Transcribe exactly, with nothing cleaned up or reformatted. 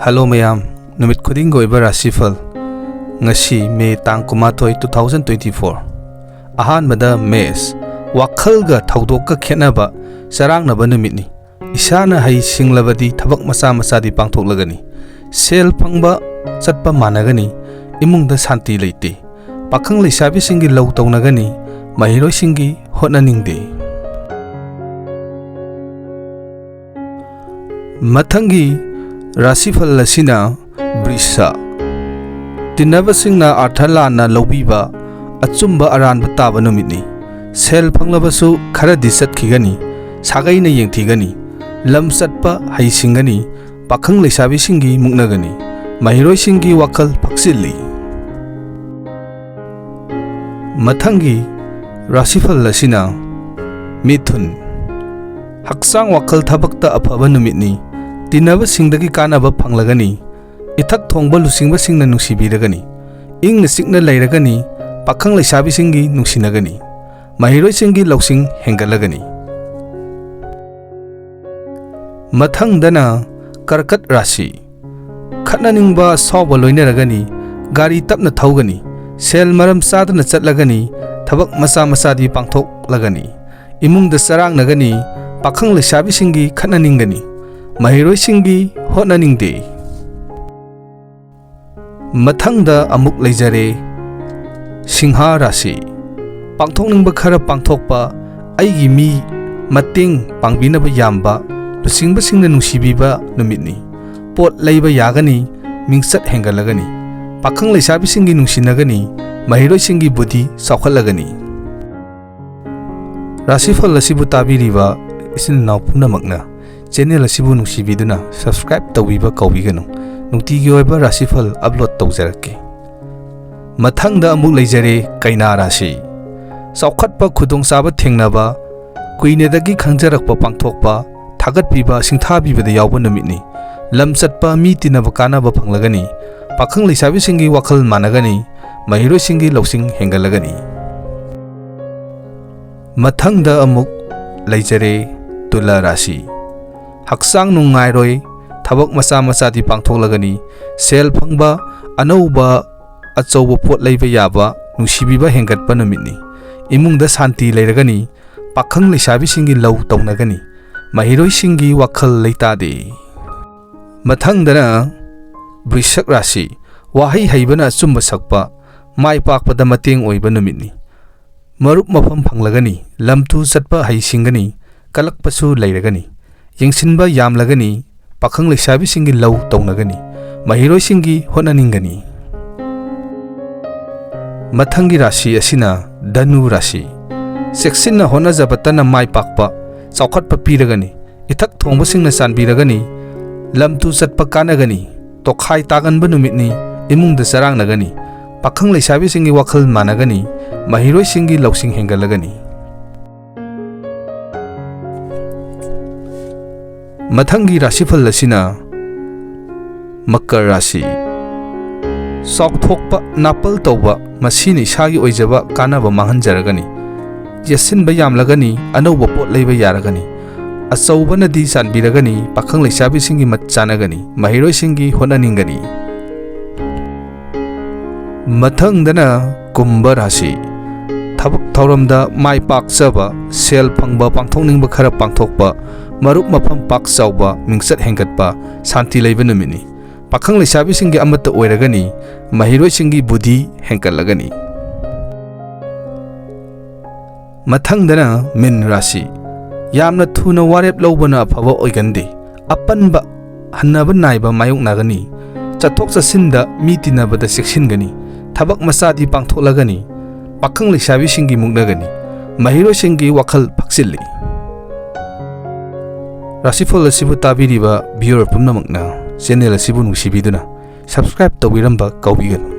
Hello ꯃꯌꯥꯝ, ꯅꯨꯃꯤꯠ ꯈꯨꯗꯤꯡꯒꯤ ꯑꯣꯏꯕ ꯔꯥꯁꯤꯐꯜ꯫ ꯉꯁꯤ ꯃꯦ ꯇꯥꯡ ꯀꯨꯟꯃꯥꯊꯣꯏ, two thousand twenty-four꯫ ꯑꯍꯥꯟꯕꯗ ꯃꯦꯁ, ꯋꯥꯈꯜꯒ ꯊꯧꯗꯣꯛꯀ ꯈꯦꯠꯅꯕ, ꯆꯔꯥꯡꯅꯕ ꯅꯨꯃꯤꯠꯅꯤ꯫ ꯏꯁꯥꯅ ꯍꯩ ꯁꯤꯡꯂꯕꯗꯤ ꯊꯕꯛ ꯃꯆꯥ ꯃꯆꯥꯗꯤ ꯄꯥꯡꯊꯣꯛꯂꯒꯅꯤ꯫ ꯁꯦꯜ ꯐꯪꯕ ꯆꯠꯄ ꯃꯥꯟꯅꯒꯅꯤ꯫ ꯏꯃꯨꯡꯗ ꯁꯥꯟꯇꯤ ꯂꯩꯇꯦ꯫ ꯄꯥꯈꯪ ꯂꯩꯁꯥꯕꯤꯁꯤꯡꯒꯤ ꯂꯧ ꯇꯧꯅꯒꯅꯤ꯫ ꯃꯍꯩꯔꯣꯏꯁꯤꯡꯒꯤ ꯍꯣꯠꯅꯅꯤꯡꯗꯦ꯫ ꯃꯊꯪꯒꯤ ꯔꯥꯁꯤꯐꯜ ꯑꯁꯤꯅ ꯕ꯭ꯔꯤꯁ꯫ ꯇꯤꯟꯅꯕꯁꯤꯡꯅ ꯑꯔꯊ ꯂꯥꯟꯅ ꯂꯧꯕꯤꯕ, ꯑꯆꯨꯝꯕ ꯑꯔꯥꯟꯕ ꯇꯥꯕ ꯅꯨꯃꯤꯠꯅꯤ꯫ ꯁꯦꯜ ꯐꯪꯂꯕꯁꯨ ꯈꯔꯗꯤ ꯆꯠꯈꯤꯒꯅꯤ, ꯁꯥꯒꯩꯅ ꯌꯦꯡꯊꯤꯒꯅꯤ, ꯂꯝ ꯆꯠꯄ ꯍꯩꯁꯤꯡꯒꯅꯤ, ꯄꯥꯈꯪ ꯂꯩꯁꯥꯕꯤꯁꯤꯡꯒꯤ ꯃꯨꯛꯅꯒꯅꯤ, ꯃꯍꯩꯔꯣꯏꯁꯤꯡꯒꯤ ꯋꯥꯈꯜ ꯐꯛꯆꯤꯜꯂꯤ꯫ ꯃꯊꯪꯒꯤ ꯔꯥꯁꯤꯐꯜ ꯑꯁꯤꯅ ꯃꯤꯊꯨꯟ꯫ ꯍꯛꯆꯥꯡ ꯋꯥꯈꯜ ꯊꯕꯛꯇ ꯑꯐꯕ ꯅꯨꯃꯤꯠꯅꯤ꯫ ꯇꯤꯟꯅꯕꯁꯤꯡꯗꯒꯤ ꯀꯥꯟꯅꯕ ꯐꯪꯂꯒꯅꯤ꯫ ꯏꯊꯛ ꯊꯣꯡꯕ ꯂꯨꯆꯤꯡꯕꯁꯤꯡꯅ ꯅꯨꯡꯁꯤꯕꯤꯔꯒꯅꯤ꯫ ꯏꯪꯅ ꯆꯤꯛꯅ ꯂꯩꯔꯒꯅꯤ꯫ ꯄꯥꯈꯪ ꯂꯩꯁꯥꯕꯤꯁꯤꯡꯒꯤ ꯅꯨꯡꯁꯤꯅꯒꯅꯤ꯫ ꯃꯍꯩꯔꯣꯏꯁꯤꯡꯒꯤ ꯂꯧꯁꯤꯡ ꯍꯦꯟꯒꯠꯂꯒꯅꯤ꯫ ꯃꯊꯪꯗꯅ ꯀꯔꯀꯠ ꯔꯥꯁꯤ꯫ ꯈꯠꯅꯅꯤꯡꯕ ꯑꯁꯥꯎꯕ ꯂꯣꯏꯅꯔꯒꯅꯤ꯫ ꯒꯥꯔꯤ ꯇꯞꯅ ꯊꯧꯒꯅꯤ꯫ ꯁꯦꯜ ꯃꯔꯝ ꯆꯥꯗꯅ ꯆꯠꯂꯒꯅꯤ꯫ ꯊꯕꯛ ꯃꯆꯥ ꯃꯆꯥꯗꯤ ꯄꯥꯡꯊꯣꯛꯂꯒꯅꯤ꯫ ꯏꯃꯨꯡꯗ ꯆꯔꯥꯡꯅꯒꯅꯤ꯫ ꯄꯥꯈꯪ ꯂꯩꯁꯥꯕꯤꯁꯤꯡꯒꯤ ꯈꯠꯅꯅꯤꯡꯒꯅꯤ꯫ ꯃꯍꯩꯔꯣꯏꯁꯤꯡꯒꯤ ꯍꯣꯠꯅꯅꯤꯡꯗꯦ꯫ ꯃꯊꯪꯗ ꯑꯃꯨꯛ ꯂꯩꯖꯔꯦ ꯁꯤꯡꯍꯥ ꯔꯥꯁꯤ꯫ ꯄꯥꯡꯊꯣꯛꯅꯤꯡꯕ ꯈꯔ ꯄꯥꯡꯊꯣꯛꯄ, ꯑꯩꯒꯤ ꯃꯤ ꯃꯇꯦꯡ ꯄꯥꯡꯕꯤꯅꯕ ꯌꯥꯝꯕ, ꯂꯨꯆꯤꯡꯕꯁꯤꯡꯅ ꯅꯨꯡꯁꯤꯕꯤꯕ ꯅꯨꯃꯤꯠꯅꯤ꯫ ꯄꯣꯠ ꯂꯩꯕ ꯌꯥꯒꯅꯤ, ꯃꯤꯡꯆꯠ ꯍꯦꯟꯒꯠꯂꯒꯅꯤ꯫ ꯄꯥꯈꯪ ꯂꯩꯁꯥꯕꯤꯁꯤꯡꯒꯤ ꯅꯨꯡꯁꯤꯅꯒꯅꯤ, ꯃꯍꯩꯔꯣꯏꯁꯤꯡꯒꯤ ꯕꯨꯙꯤ ꯆꯥꯎꯈꯠꯂꯒꯅꯤ꯫ ꯔꯥꯁꯤꯐꯜ ꯑꯁꯤꯕꯨ ꯇꯥꯕꯤꯔꯤꯕ ꯏꯆꯤꯟ ꯏꯅꯥꯎ ꯄꯨꯝꯅꯃꯛꯅ ꯆꯦꯅꯦꯜ ꯑꯁꯤꯕꯨ ꯅꯨꯡꯁꯤꯕꯤꯗꯨꯅ subscribe ꯇꯧꯕꯤꯕ ꯀꯥꯎꯕꯤꯒꯅꯨ꯫ ꯅꯨꯡꯇꯤꯒꯤ ꯑꯣꯏꯕ ꯔꯥꯁꯤꯐꯜ upload ꯇꯧꯖꯔꯛꯀꯦ꯫ ꯃꯊꯪꯗ ꯑꯃꯨꯛ ꯂꯩꯖꯔꯦ ꯀꯩꯅꯥ ꯔꯥꯁꯤ꯫ ꯆꯥꯎꯈꯠꯄ ꯈꯨꯗꯣꯡꯆꯥꯕ ꯊꯦꯡꯅꯕ, ꯀꯨꯏꯅꯗꯒꯤ ꯈꯪꯖꯔꯛꯄ ꯄꯥꯡꯊꯣꯛꯄ, ꯊꯥꯒꯠꯄꯤꯕ, ꯁꯤꯡꯊꯥꯕꯤꯕꯗ ꯌꯥꯎꯕ ꯅꯨꯃꯤꯠꯅꯤ꯫ ꯂꯝ ꯆꯠꯄ, ꯃꯤ ꯇꯤꯟꯅꯕ ꯀꯥꯟꯅꯕ ꯐꯪꯂꯒꯅꯤ꯫ ꯄꯥꯈꯪ ꯂꯩꯁꯥꯕꯤꯁꯤꯡꯒꯤ ꯋꯥꯈꯜ ꯃꯥꯟꯅꯒꯅꯤ꯫ ꯃꯍꯩꯔꯣꯏꯁꯤꯡꯒꯤ ꯂꯧꯁꯤꯡ ꯍꯦꯟꯒꯠꯂꯒꯅꯤ꯫ ꯃꯊꯪꯗ ꯑꯃꯨꯛ ꯂꯩꯖꯔꯦ ꯇꯨꯂꯥ ꯔꯥꯁꯤ꯫ ꯍꯛꯆꯥꯡ ꯅꯨꯡꯉꯥꯏꯔꯣꯏ, ꯊꯕꯛ ꯃꯆꯥ ꯃꯆꯥꯗꯤ ꯄꯥꯡꯊꯣꯛꯂꯒꯅꯤ꯫ ꯁꯦꯜ ꯐꯪꯕ, ꯑꯅꯧꯕ ꯑꯆꯧꯕ ꯄꯣꯠ ꯂꯩꯕ ꯌꯥꯕ, ꯅꯨꯡꯁꯤꯕꯤꯕ ꯍꯦꯟꯒꯠꯄ ꯅꯨꯃꯤꯠꯅꯤ꯫ ꯏꯃꯨꯡꯗ ꯁꯥꯟꯇꯤ ꯂꯩꯔꯒꯅꯤ꯫ ꯄꯥꯈꯪ ꯂꯩꯁꯥꯕꯤꯁꯤꯡꯒꯤ ꯂꯧ ꯇꯧꯅꯒꯅꯤ꯫ ꯃꯍꯩꯔꯣꯏꯁꯤꯡꯒꯤ ꯋꯥꯈꯜ ꯂꯩꯇꯥꯗꯦ꯫ ꯃꯊꯪꯗꯅ ꯕ꯭ꯔꯤꯁꯛ ꯔꯥꯁꯤ꯫ ꯋꯥꯍꯩ ꯍꯩꯕꯅ ꯑꯆꯨꯝꯕ ꯁꯛꯄ, ꯃꯥꯏ ꯄꯥꯛꯄꯗ ꯃꯇꯦꯡ ꯑꯣꯏꯕ ꯅꯨꯃꯤꯠꯅꯤ꯫ ꯃꯔꯨꯞ ꯃꯐꯝ ꯐꯪꯂꯒꯅꯤ꯫ ꯂꯝ ꯇꯨ ꯆꯠꯄ ꯍꯩꯁꯤꯡꯒꯅꯤ꯫ ꯀꯜꯂꯛꯄꯁꯨ ꯂꯩꯔꯒꯅꯤ꯫ ꯌꯦꯡꯁꯤꯟꯕ ꯌꯥꯝꯂꯒꯅꯤ꯫ ꯄꯥꯈꯪ ꯂꯩꯁꯥꯕꯤꯁꯤꯡꯒꯤ ꯂꯧ ꯇꯧꯅꯒꯅꯤ꯫ ꯃꯍꯩꯔꯣꯏꯁꯤꯡꯒꯤ ꯍꯣꯠꯅꯅꯤꯡꯒꯅꯤ꯫ ꯃꯊꯪꯒꯤ ꯔꯥꯁꯤ ꯑꯁꯤꯅ ꯙꯅꯨ ꯔꯥꯁꯤ꯫ ꯆꯦꯛꯁꯤꯟꯅ ꯍꯣꯠꯅꯖꯕꯇꯅ ꯃꯥꯏ ꯄꯥꯛꯄ, ꯆꯥꯎꯈꯠꯄ ꯄꯤꯔꯒꯅꯤ꯫ ꯏꯊꯛ ꯊꯣꯡꯕꯁꯤꯡꯅ ꯆꯥꯟꯕꯤꯔꯒꯅꯤ꯫ ꯂꯝ ꯇꯨ ꯆꯠꯄ ꯀꯥꯟꯅꯒꯅꯤ꯫ ꯇꯣꯈꯥꯏ ꯇꯥꯒꯟꯕ ꯅꯨꯃꯤꯠꯅꯤ꯫ ꯏꯃꯨꯡꯗ ꯆꯔꯥꯡꯅꯒꯅꯤ꯫ ꯄꯥꯈꯪ ꯂꯩꯁꯥꯕꯤꯁꯤꯡꯒꯤ ꯋꯥꯈꯜ ꯃꯥꯟꯅꯒꯅꯤ꯫ ꯃꯍꯩꯔꯣꯏꯁꯤꯡꯒꯤ ꯂꯧꯁꯤꯡ ꯍꯦꯟꯒꯠꯂꯒꯅꯤ꯫ ꯃꯊꯪꯒꯤ ꯔꯥꯁꯤꯐꯜ ꯑꯁꯤꯅ ꯃꯀꯔ ꯔꯥꯁꯤ꯫ ꯆꯥꯎꯊꯣꯛꯄ, ꯅꯥꯄꯜ ꯇꯧꯕ, ꯃꯁꯤꯅ ꯏꯁꯥꯒꯤ ꯑꯣꯏꯖꯕ ꯀꯥꯟꯅꯕ ꯃꯥꯡꯍꯟꯖꯔꯒꯅꯤ꯫ ꯌꯦꯠꯁꯤꯟꯕ ꯌꯥꯝꯂꯒꯅꯤ꯫ ꯑꯅꯧꯕ ꯄꯣꯠ ꯂꯩꯕ ꯌꯥꯔꯒꯅꯤ꯫ ꯑꯆꯧꯕꯅꯗꯤ ꯆꯥꯟꯕꯤꯔꯒꯅꯤ꯫ ꯄꯥꯈꯪ ꯂꯩꯁꯥꯕꯤꯁꯤꯡꯒꯤ ꯃꯠ ꯆꯥꯅꯒꯅꯤ꯫ ꯃꯍꯩꯔꯣꯏꯁꯤꯡꯒꯤ ꯍꯣꯠꯅꯅꯤꯡꯒꯅꯤ꯫ ꯃꯊꯪꯗꯅ ꯀꯨꯝꯚ ꯔꯥꯁꯤ꯫ ꯊꯕꯛ ꯊꯧꯔꯝꯗ ꯃꯥꯏ ꯄꯥꯛꯆꯕ, ꯁꯦꯜ ꯐꯪꯕ, ꯄꯥꯡꯊꯣꯛꯅꯤꯡꯕ ꯈꯔ ꯄꯥꯡꯊꯣꯛꯄ, ꯃꯔꯨꯞ ꯃꯐꯝ ꯄꯥꯛ ꯆꯥꯎꯕ, ꯃꯤꯡꯆꯠ ꯍꯦꯟꯒꯠꯄ, ꯁꯥꯟꯇꯤ ꯂꯩꯕ ꯅꯨꯃꯤꯠꯅꯤ꯫ ꯄꯥꯈꯪ ꯂꯩꯁꯥꯕꯤꯁꯤꯡꯒꯤ ꯑꯃꯠꯇ ꯑꯣꯏꯔꯒꯅꯤ꯫ ꯃꯍꯩꯔꯣꯏꯁꯤꯡꯒꯤ ꯕꯨꯙꯤ ꯍꯦꯟꯒꯠꯂꯒꯅꯤ꯫ ꯃꯊꯪꯗꯅ ꯃꯤꯟ ꯔꯥꯁꯤ꯫ ꯌꯥꯝꯅ ꯊꯨꯅ ꯋꯥꯔꯦꯞ ꯂꯧꯕꯅ ꯑꯐꯕ ꯑꯣꯏꯒꯟꯗꯦ꯫ ꯑꯄꯟꯕ, ꯍꯟꯅꯕ ꯅꯥꯏꯕ ꯃꯥꯌꯣꯛꯅꯒꯅꯤ꯫ ꯆꯠꯊꯣꯛ ꯆꯠꯁꯤꯟꯗ ꯃꯤ ꯇꯤꯟꯅꯕꯗ ꯆꯦꯛꯁꯤꯟꯒꯅꯤ꯫ ꯊꯕꯛ ꯃꯆꯥꯗꯤ ꯄꯥꯡꯊꯣꯛꯂꯒꯅꯤ꯫ ꯄꯥꯈꯪ ꯂꯩꯁꯥꯕꯤꯁꯤꯡꯒꯤ ꯃꯨꯛꯅꯒꯅꯤ꯫ ꯃꯍꯩꯔꯣꯏꯁꯤꯡꯒꯤ ꯋꯥꯈꯜ ꯐꯛꯆꯤꯜꯂꯤ꯫ ꯔꯥꯁꯤꯐꯜ ꯑꯁꯤꯕꯨ ꯇꯥꯕꯤꯔꯤꯕ viewer ꯄꯨꯝꯅꯃꯛꯅ channel ꯑꯁꯤꯕꯨ ꯅꯨꯡꯁꯤꯕꯤꯗꯨꯅ subscribe ꯇꯧꯕꯤꯔꯝꯕ ꯀꯥꯎꯕꯤꯒꯅꯨ꯫